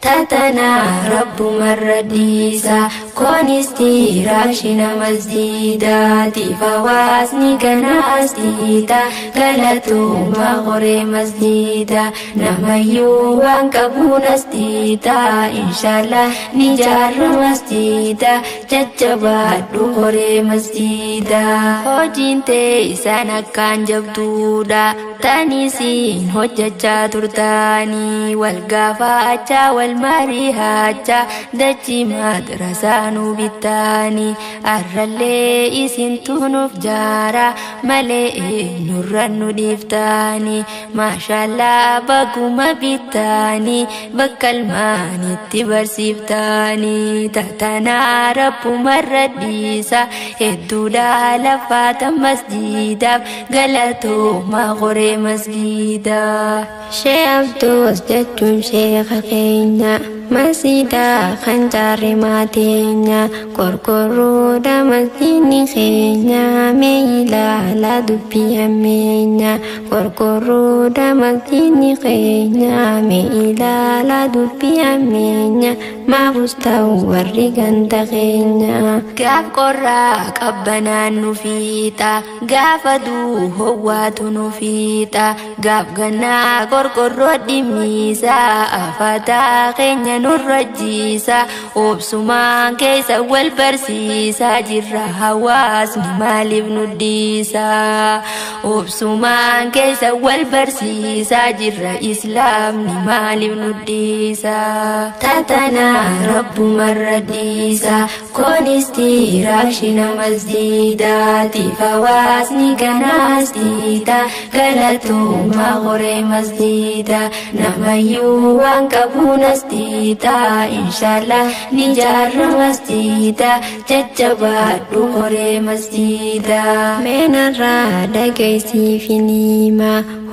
Tatanaa rabbumarra dhiisa koonisti raashina masjiidaatiif hawaasni ganaas dhiita galatooma qoree masjiida namayyuu waan qabuun as dhiita inshaallah ni jaarra masjiida jajjabaadhu qoree masjiida. Hojiin tee isaan akkaan jabduudha tanisiin hojjechaa turtaanii wal gaafachaa wal mari'achaa dachii madrasaa nu bittaanii arrallee isintu nuuf jaara malee eenyurra nu dhiiftaanii maashallaa baguma bittaanii bakka ilmaanitti barsiiftaanii tatanaa rabbumarra dhiisa hedduudha lafaata masjiidaaf galatooma qoree masjiidaa. Shee Abdoos jechuun sheeka keenya masjiida kan jaarre maateenya qorqorroodha masjiidni keenya mee ilaalaa dubbii hammeenya qorqorroodha masjiidni keenya mee ilaalaa dubbii hammeenya maafus ta'u warri ganda keenya. Gaaf qorraa qabbanaan nu fiixa gaafa aduu hoowwaatu nu fiixa gaaf gannaa qorqorroo dhimmiisa afataa keenya nurra jiisa obsumaan keessa wal barsiisaa jirra hawaasni maaliif nu dhiisa obsumaan keessa wal barsiisaa jirra islaamni maaliif nu dhiisa. Tatanaa rabbumarra dhiisa koonisti raashina masjiidaatiif hawaasni ganaas dhiita galatooma qoree masjiida namayyuu waan qabuun as dhiita inshaallah ni jaarra masjiida jajjabaadhu qoree masjiida. Meenarraa dhageessiif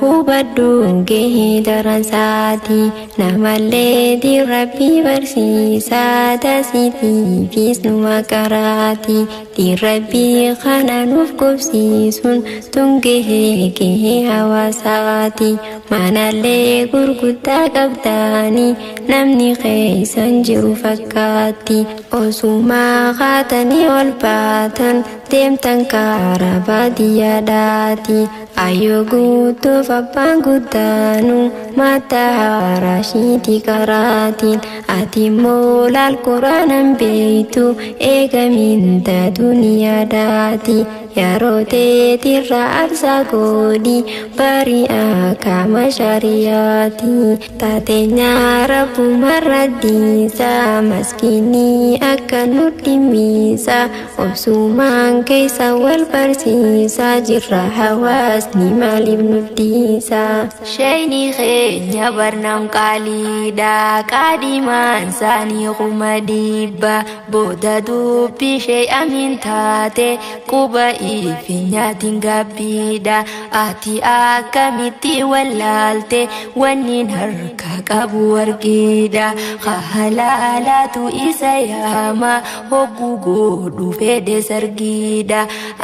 hubadhuun gahee daransaati namallee dirrabbii barsiisaa tasiitiifis numa karaati dirrabbii kana nuuf qubsiisuun tun gahee gahee hawaasaati manallee gurguddaa qabdaanii namni keessan jiru fakkaatti osumaa kaatanii ol baatan deemtan karaa baadiyyaadhaati ayyoo guutuuf abbaan guddaanu mataa raashiitii karaatiin ati immoo laal quraanan beeytu eegaminta duniyaadhaati yeroo teetirra arsaa godhi bari'aa kama shariyaati taateenyaa rabbumarra dhiisa maskiinii akka nu dhimmiisa obsumaan keessa wal barsiisaa jirra hawaasni maaliif nu dhiisa. Sheeyni keenya barnaan qaaliidha qaadhimaan isaanii 100,000 booda dubbii shee amiin taate quba ifi nyaatiin gaabbiidha ati akkamitti wallaalte wanniin harka qabu argiidha halaalaatu isa yaama hogguu godhu fedhe sargiidha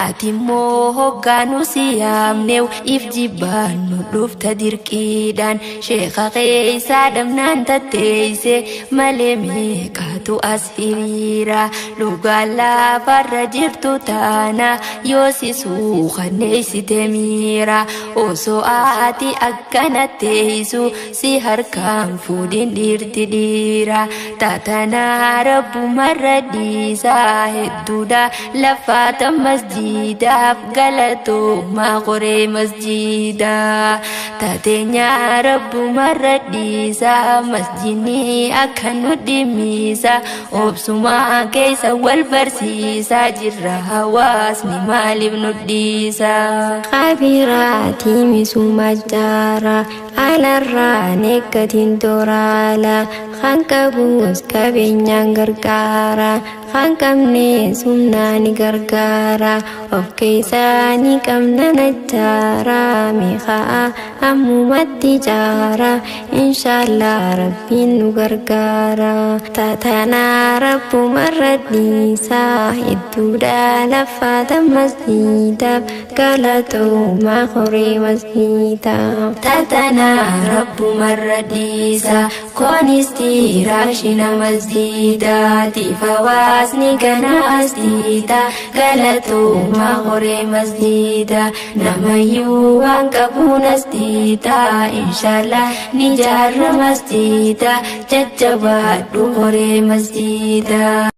ati immoo hoggaanu si yaamnew if jibbaannu dhufta dirqiidhaan sheeka keeysaa dhabnaan tatteeyse malee meeqatu as hiriira dhugaan lafarra jirtu taana yoo si suukanneessite miira osoo ati akkana teessu si harkaan fuudhin dhiirti dhiira tatanaa rabbumarra dhiisa hedduudha lafaata masjiidaaf galatooma qoree masjiida taateenyaa rabbumarra dhiisa masjiidni akka nu dhimmiisa obsumaa keessa wal barsiisaa jirra hawaasni maaliif nu dhiisa. Kabiraati misuma jaara alarraan eeggatiin toraala kan qabus qabeenyaan gargaara kan qabnes humnaan gargaara of keessaa ni qabna nachaara meeqaa Ammumatti jaara, inshaallah rabbiin nu gargaara. Tatanaa rabbumarra dhiisaa, hedduudha laffaata masjiidaaf, galatoomaa horee masjiidaa. Tatanaa rabbumarra dhiisa, koonistiiraashina masjiidaatiif hawaasni ganaas diida, galatoomaa horee masjiida, namayyuu waan qabuun as diida, inshaallah ni jaarra masjiida, jajjabaadhu horee masjiida.